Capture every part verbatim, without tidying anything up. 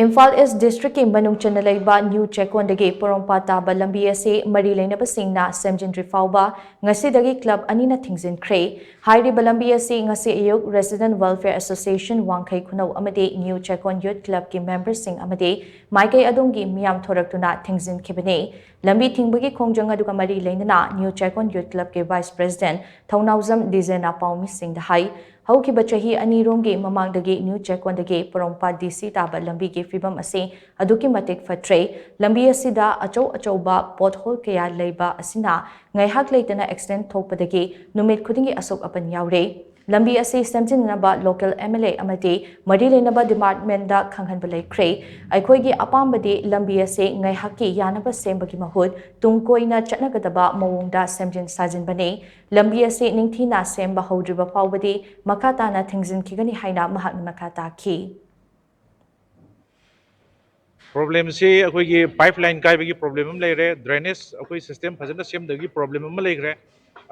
ꯏꯝꯐꯥꯜ ꯏꯁ ꯗꯤꯁꯇ꯭ꯔꯤꯛꯀꯤ ꯃꯅꯨꯡ ꯆꯟꯅ ꯂꯩꯕ ꯅ꯭ꯌꯨ ꯆꯦꯛꯀꯣꯟꯗꯒꯤ ꯄꯣꯔꯣꯝꯄꯥꯠ ꯇꯥꯕ ꯂꯝꯕꯤ ꯑꯁꯤ ꯃꯔꯤ ꯂꯩꯅꯕꯁꯤꯡꯅ ꯁꯦꯝꯖꯤꯟꯗ꯭ꯔꯤ ꯐꯥꯎꯕ ꯉꯁꯤꯗꯒꯤ ꯀ꯭ꯂꯕ ꯑꯅꯤꯅ ꯊꯤꯡꯖꯤꯟꯈ꯭ꯔꯦ꯫ ꯍꯥꯏꯔꯤꯕ ꯂꯝꯕꯤ ꯑꯁꯤ ꯉꯁꯤ ꯑꯌꯨꯛ Resident Welfare Association ꯋꯥꯡꯈꯩ ꯈꯨꯅꯧ ꯑꯃꯗꯤ ꯅ꯭ꯌꯨ ꯆꯦꯛꯀꯣꯟ ꯌꯨꯠ ꯀ꯭ꯂꯕꯀꯤ ꯃꯦꯝꯕꯔꯁꯤꯡ ꯑꯃꯗꯤ ꯃꯥꯏꯀꯩ ꯑꯗꯣꯝꯒꯤ ꯃꯤꯌꯥꯝ ꯊꯣꯔꯛꯇꯨꯅ ꯊꯤꯡꯖꯤꯟꯈꯤꯕꯅꯤ꯫ ꯂꯝꯕꯤ ꯊꯤꯡꯕꯒꯤ ꯈꯣꯡꯖꯪ ꯑꯗꯨꯒ ꯃꯔꯤ ꯂꯩꯅꯅ ꯅ꯭ꯌꯨ ꯆꯦꯛꯀꯣꯟ ꯌꯨꯠ ꯀ꯭ꯂꯕꯀꯤ ꯚꯥꯏꯁ ꯄ꯭ꯔꯦꯁꯤꯗꯦꯟꯠ ꯊꯧꯅꯥꯎꯖꯝ ꯗꯤꯖꯦꯅ ꯄꯥꯎꯃꯤꯁꯤꯡꯗ ꯍꯥꯏ, ꯍꯧꯈꯤꯕ ꯆꯍꯤ ꯑꯅꯤꯔꯣꯝꯒꯤ ꯃꯃꯥꯡꯗꯒꯤ ꯅ꯭ꯌꯨ ꯆꯦꯛꯀꯣꯟꯗꯒꯤ ꯄꯣꯔꯣꯝꯄꯥꯠ ꯗꯤ ꯁꯤ ꯇꯥꯕ ꯂꯝꯕꯤꯒꯤ ꯐꯤꯕꯝ ꯑꯁꯤ ꯑꯗꯨꯛꯀꯤ ꯃꯇꯤꯛ ꯐꯠꯇ꯭ꯔꯦ꯫ ꯂꯝꯕꯤ ꯑꯁꯤꯗ ꯑꯆꯧ ꯑꯆꯧꯕ ꯄꯣꯠꯍꯣꯜ ꯀꯌꯥ ꯂꯩꯕ ꯑꯁꯤꯅ ꯉꯥꯏꯍꯥꯛ ꯂꯩꯇꯅ ꯑꯦꯛꯁꯤꯗꯦꯟꯠ ꯊꯣꯛꯄꯗꯒꯤ ꯅꯨꯃꯤꯠ ꯈꯨꯗꯤꯡꯒꯤ ꯑꯁꯣꯛ ꯑꯄꯟ ꯌꯥꯎꯔꯦ꯫ ꯂꯝꯕꯤ ꯑꯁꯤ ꯁꯦꯝꯖꯤꯟꯅꯕ ꯂꯣꯀꯦꯜ ꯑꯦꯝ ꯑꯦꯜ ꯑꯦ ꯑꯃꯗꯤ ꯃꯔꯤ ꯂꯩꯅꯕ ꯗꯤꯄꯥꯔꯠꯃꯦꯟꯠꯗ ꯈꯪꯍꯟꯕ ꯂꯩꯈ꯭ꯔꯦ꯫ ꯑꯩꯈꯣꯏꯒꯤ ꯑꯄꯥꯝꯕꯗꯤ ꯂꯝꯕꯤ ꯑꯁꯤ ꯉꯥꯏꯍꯥꯛꯀꯤ ꯌꯥꯅꯕ ꯁꯦꯝꯕꯒꯤ ꯃꯍꯨꯠ ꯇꯨꯡ ꯀꯣꯏꯅ ꯆꯠꯅꯒꯗꯕ ꯃꯑꯣꯡꯗ ꯁꯦꯝꯖꯤꯟ ꯁꯥꯖꯤꯟꯕꯅꯤ꯫ ꯂꯝꯕꯤ ꯑꯁꯤ ꯅꯤꯡꯊꯤꯅ ꯁꯦꯝꯕ ꯍꯧꯗ꯭ꯔꯤꯕ ꯐꯥꯎꯕꯗꯤ ꯃꯈꯥ ꯇꯥꯅ ꯊꯤꯡꯖꯤꯟꯈꯤꯒꯅꯤ ꯍꯥꯏꯅ ꯃꯍꯥꯛꯅ ꯃꯈꯥ ꯇꯥꯈꯤ꯫ ꯄ꯭ꯔꯣꯕ꯭ꯂꯦꯝꯁꯤ ꯑꯩꯈꯣꯏꯒꯤ ꯄꯥꯏꯞ ꯂꯥꯏꯟ ꯀꯥꯏꯕꯒꯤ ꯄ꯭ꯔꯣꯕ꯭ꯂꯦꯝ ꯑꯃ ꯂꯩꯔꯦ, ꯗ꯭ꯔꯦꯅꯦꯖ ꯑꯩꯈꯣꯏ ꯁꯤꯁꯇꯦꯝ ꯐꯖꯅ ꯁꯦꯝꯗꯕꯒꯤ ꯄ꯭ꯔꯣꯕ꯭ꯂꯦꯝ ꯑꯃ ꯂꯩꯈ꯭ꯔꯦ꯫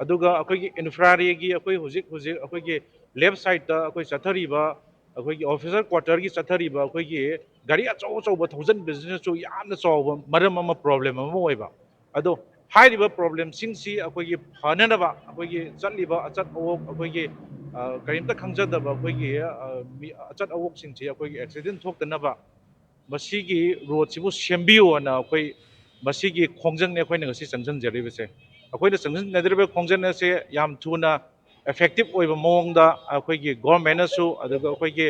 ꯑꯗꯨꯒ ꯑꯩꯈꯣꯏꯒꯤ ꯏꯟꯐ꯭ꯔꯥꯔꯤꯒꯤ ꯑꯩꯈꯣꯏ ꯍꯧꯖꯤꯛ ꯍꯧꯖꯤꯛ ꯑꯩꯈꯣꯏꯒꯤ ꯂꯦꯐ ꯁꯥꯏꯠꯇ ꯑꯩꯈꯣꯏ ꯆꯠꯊꯔꯤꯕ ꯑꯩꯈꯣꯏꯒꯤ ꯑꯣꯐꯤꯁꯔ ꯀ꯭ꯋꯥꯇꯔꯒꯤ ꯆꯠꯊꯔꯤꯕ ꯑꯩꯈꯣꯏꯒꯤ ꯒꯥꯔꯤ ꯑꯆꯧ ꯑꯆꯧꯕ ꯊꯧꯖꯤꯟꯕꯁꯤꯅꯁꯨ ꯌꯥꯝꯅ ꯆꯥꯎꯕ ꯃꯔꯝ ꯑꯃ, ꯄ꯭ꯔꯣꯕ꯭ꯂꯦꯝ ꯑꯃ ꯑꯣꯏꯕ꯫ ꯑꯗꯣ ꯍꯥꯏꯔꯤꯕ ꯄ꯭ꯔꯣꯕ꯭ꯂꯦꯝꯁꯤꯡꯁꯤ ꯑꯩꯈꯣꯏꯒꯤ ꯐꯅꯅꯕ, ꯑꯩꯈꯣꯏꯒꯤ ꯆꯠꯂꯤꯕ ꯑꯆꯠ ꯑꯋꯣꯛ, ꯑꯩꯈꯣꯏꯒꯤ ꯀꯔꯤꯝꯇ ꯈꯪꯖꯗꯕ ꯑꯩꯈꯣꯏꯒꯤ ꯑꯆꯠ ꯑꯋꯣꯛꯁꯤꯡꯁꯤ ꯑꯩꯈꯣꯏꯒꯤ ꯑꯦꯛꯁꯤꯗꯦꯟ ꯊꯣꯛꯇꯅꯕ ꯃꯁꯤꯒꯤ ꯔꯣꯗꯁꯤꯕꯨ ꯁꯦꯝꯕꯤꯌꯨ ꯑꯅ ꯑꯩꯈꯣꯏ ꯃꯁꯤꯒꯤ ꯈꯣꯡꯖꯪꯅꯤ ꯑꯩꯈꯣꯏꯅ ꯉꯁꯤ ꯆꯪꯁꯤꯟꯖꯔꯤꯕꯁꯦ꯫ ꯑꯩꯈꯣꯏꯅ ꯆꯪꯁꯤꯟꯅꯗ꯭ꯔꯤꯕ ꯈꯣꯡꯖꯪ ꯑꯁꯦ ꯌꯥꯝ ꯊꯨꯅ ꯏꯐꯦꯛꯇꯤꯚ ꯑꯣꯏꯕ ꯃꯑꯣꯡꯗ ꯑꯩꯈꯣꯏꯒꯤ ꯒꯣꯔꯃꯦꯟꯅꯁꯨ, ꯑꯗꯨꯒ ꯑꯩꯈꯣꯏꯒꯤ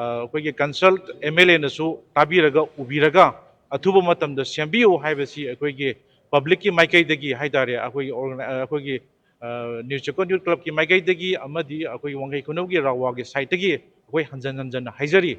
ꯑꯩꯈꯣꯏꯒꯤ ꯀꯟꯁꯜꯠ ꯑꯦꯝ ꯑꯦꯜ ꯑꯦꯅꯁꯨ ꯇꯥꯕꯤꯔꯒ, ꯎꯕꯤꯔꯒ ꯑꯊꯨꯕ ꯃꯇꯝꯗ ꯁꯦꯝꯕꯤꯌꯨ ꯍꯥꯏꯕꯁꯤ ꯑꯩꯈꯣꯏꯒꯤ ꯄꯕ꯭ꯂꯤꯛꯀꯤ ꯃꯥꯏꯀꯩꯗꯒꯤ ꯍꯥꯏꯇꯥꯔꯦ, ꯑꯩꯈꯣꯏꯒꯤ ꯑꯩꯈꯣꯏꯒꯤ ꯅ꯭ꯌꯨ ꯆꯦꯛꯀꯣꯟ ꯌꯨꯠ ꯀ꯭ꯂꯕꯀꯤ ꯃꯥꯏꯀꯩꯗꯒꯤ ꯑꯃꯗꯤ ꯑꯩꯈꯣꯏꯒꯤ ꯋꯥꯡꯈꯩ ꯈꯨꯅꯧꯒꯤ ꯔꯥꯋꯥꯒꯤ ꯁꯥꯏꯠꯇꯒꯤ ꯑꯩꯈꯣꯏ ꯍꯟꯖꯟ ꯍꯟꯖꯟꯅ ꯍꯥꯏꯖꯔꯤ꯫